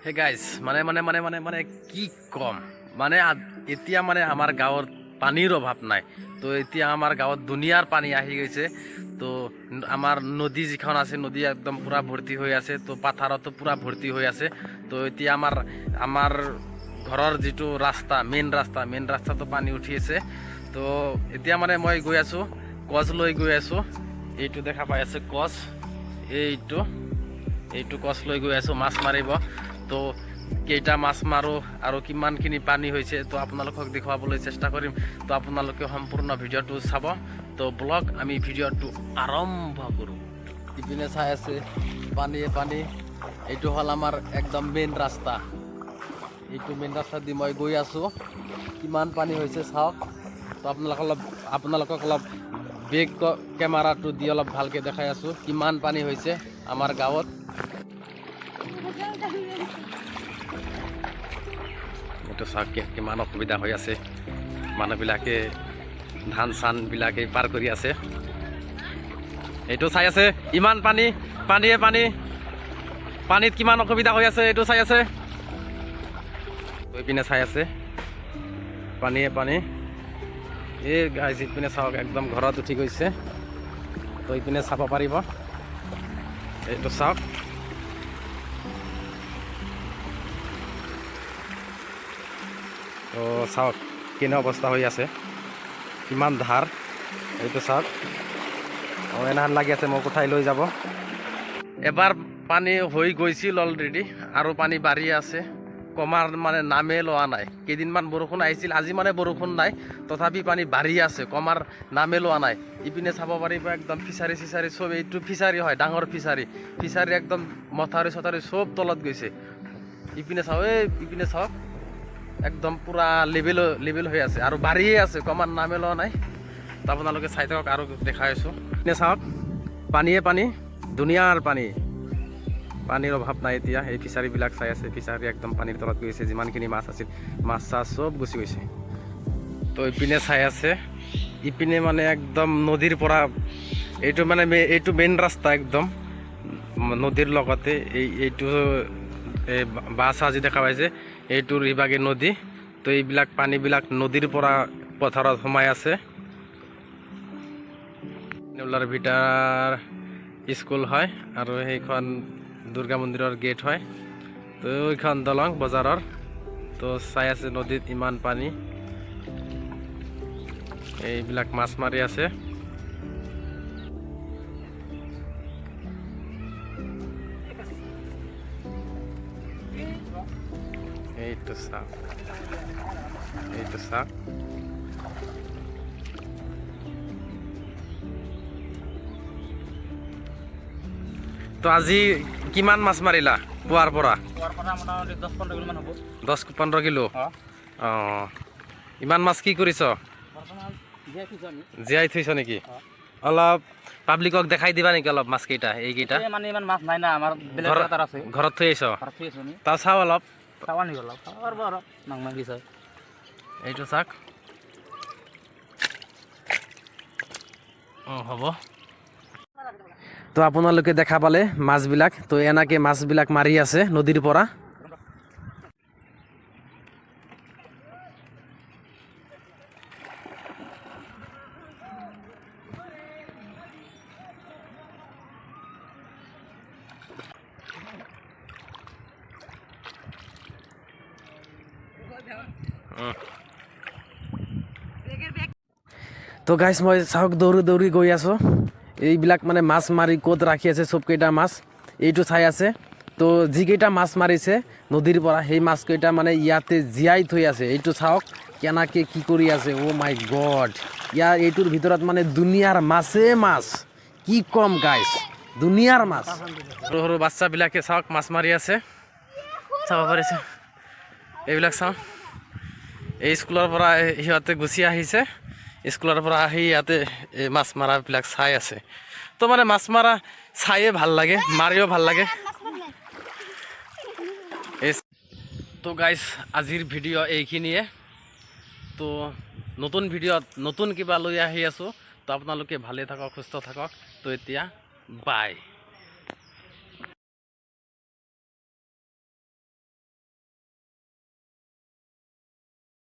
Hey guys, মানে মানে মানে মানে মানে কি ক'ম, মানে এতিয়া মানে আমাৰ গাঁৱত পানীৰ অভাৱ নাই। তো এতিয়া আমাৰ গাঁৱত দুনিয়াৰ পানী আহি গৈছে। তো আমাৰ নদী যিখন আছে, নদী একদম পূৰা ভৰ্তি হৈ আছে। তো পাথাৰতো পূৰা ভৰ্তি হৈ আছে। তো এতিয়া আমাৰ আমাৰ ঘৰৰ যিটো ৰাস্তা, মেইন ৰাস্তা, মেইন ৰাস্তাটো পানী উঠি আছে। তো এতিয়া মানে মই গৈ আছোঁ, কচ লৈ গৈ আছোঁ। এইটো দেখা পাই আছে কচ, এইটো এইটো কচ লৈ গৈ আছোঁ মাছ মাৰিব। তো কেইটা মাছ মাৰোঁ আৰু কিমানখিনি পানী হৈছে, তো আপোনালোকক দেখুৱাবলৈ চেষ্টা কৰিম। তো আপোনালোকে সম্পূৰ্ণ ভিডিঅ'টো চাব। তো বলক, আমি ভিডিঅ'টো আৰম্ভ কৰোঁ। ইপিনে চাই আছে, পানীয়ে পানী। এইটো হ'ল আমাৰ একদম মেইন ৰাস্তা। এইটো মেইন ৰাস্তা দি মই গৈ আছোঁ। কিমান পানী হৈছে চাওক। তো আপোনালোকক অলপ বেক কেমেৰাটো দি অলপ ভালকৈ দেখাই আছোঁ কিমান পানী হৈছে আমাৰ গাঁৱত। এইটো চাওক, কিমান অসুবিধা হৈ আছে। মানুহবিলাকে ধান চানবিলাকে পাৰ কৰি আছে। এইটো চাই আছে, ইমান পানী, পানীয়ে পানী। পানীত কিমান অসুবিধা হৈ আছে, এইটো চাই আছে। গৈ পিনে চাই আছে, পানীয়ে পানী। এই গাইজ, ইপিনে চাওক, একদম ঘৰত উঠি গৈছে। তো ইপিনে চাব পাৰিব, এইটো চাওক। তো চাওক কেনে অৱস্থা হৈ আছে, কিমান ধাৰ, এইটো চাওক। অঁ, এনেহান লাগি আছে, মোক উঠাই লৈ যাব। এবাৰ পানী হৈ গৈছিল অলৰেডি আৰু পানী বাঢ়ি আছে, কমাৰ মানে নামেই লোৱা নাই। কেইদিনমান বৰষুণ আহিছিল, আজি মানে বৰষুণ নাই, তথাপি পানী বাঢ়ি আছে, কমাৰ নামেই লোৱা নাই। ইপিনে চাব পাৰিব, একদম ফিচাৰী চিচাৰী চব, এইটো ফিচাৰী হয়, ডাঙৰ ফিচাৰী। ফিচাৰী একদম মথাউৰি চথাউৰি চব তলত গৈছে। ইপিনে চাওক, এই ইপিনে চাওক, একদম পূৰা লেভেল লেভেল হৈ আছে আৰু বাঢ়িয়ে আছে, কমাৰ নামে লোৱা নাই। তো আপোনালোকে চাই থাকক আৰু দেখাই আছোঁ। ইপিনে চাওক, পানীয়ে পানী, দুনিয়াৰ পানী। পানীৰ অভাৱ নাই এতিয়া। এই ফিচাৰীবিলাক চাই আছে, ফিচাৰী একদম পানীৰ তলত গৈছে। যিমানখিনি মাছ আছিল, মাছ চাছ চব গুচি গৈছে। তো ইপিনে চাই আছে, ইপিনে মানে একদম নদীৰ পৰা এইটো মানে এইটো মেইন ৰাস্তা, একদম নদীৰ লগতে। এইটো এই বাছ আজি দেখা পাইছে, এইটোৰ ইভাগে নদী। তো এইবিলাক পানীবিলাক নদীৰ পৰা পথাৰত সোমাই আছে। নেউলাৰ ভিটাৰ স্কুল হয় আৰু সেইখন দুৰ্গা মন্দিৰৰ গেট হয়। তো এইখন দলং বজাৰৰ। তো চাই আছে, নদীত ইমান পানী, এইবিলাক মাছ মাৰি আছে। এইটো চাওক, এইটো চাওক। তো আজি কিমান মাছ মাৰিলা পুৱাৰ পৰা? পুৱাৰ পৰা মোটামুটি 10-15 কিলোমান হ'ব। 10-15 কিলো? অঁ, ইমান মাছ কি কৰিছ? বৰ্তমান জীয়াই থৈছোঁ আমি। জীয়াই থৈছ নেকি? অঁ। অলপ পাব্লিকক দেখাই দিবা নেকি অলপ মাছকেইটা, এইকেইটা? এই মানে ইমান মাছ নাই না, আমাৰ বেলেগ এটা আছে। ঘৰত থৈ আহিছ? ঘৰত থৈ আছোঁ আমি। তা চাওঁ অলপ। চাবা নেকি অলপ? চাব পাৰিব, অলপ মাং মাগি চাই। এইটো চাওক। অঁ, হ'ব। তো আপোনালোকে দেখা পালে মাছবিলাক। তো এনেকৈ মাছবিলাক মাৰি আছে নদীৰ পৰা। তো গাইছ, মই চাওক, দৌৰি দৌৰি গৈ আছোঁ। এইবিলাক মানে মাছ মাৰি ক'ত ৰাখি আছে চবকেইটা মাছ, এইটো চাই আছে। তো যিকেইটা মাছ মাৰিছে নদীৰ পৰা, সেই মাছকেইটা মানে ইয়াতে জীয়াই থৈ আছে। এইটো চাওক, কেনেকৈ কি কৰি আছে। অ' মাই গড, ইয়াৰ এইটোৰ ভিতৰত মানে দুনিয়াৰ মাছে মাছ। কি ক'ম গাইছ, দুনিয়াৰ মাছ। সৰু সৰু বাচ্চাবিলাকে চাওক মাছ মাৰি আছে, চাব পাৰিছে। এইবিলাক চাওক, এই স্কুলৰ পৰা সিহঁতে গুচি আহিছে। স্কুলৰ পৰা আহি ইয়াতে এই মাছ মৰাবিলাক চাই আছে। তো মানে মাছ মৰা চায়ে ভাল লাগে, মাৰিও ভাল লাগে। এই তো গাইজ, আজিৰ ভিডিঅ' এইখিনিয়ে। তো নতুন ভিডিঅ'ত নতুন কিবা লৈ আহি আছোঁ। তো আপোনালোকে ভালে থাকক, সুস্থ থাকক। তো এতিয়া বাই।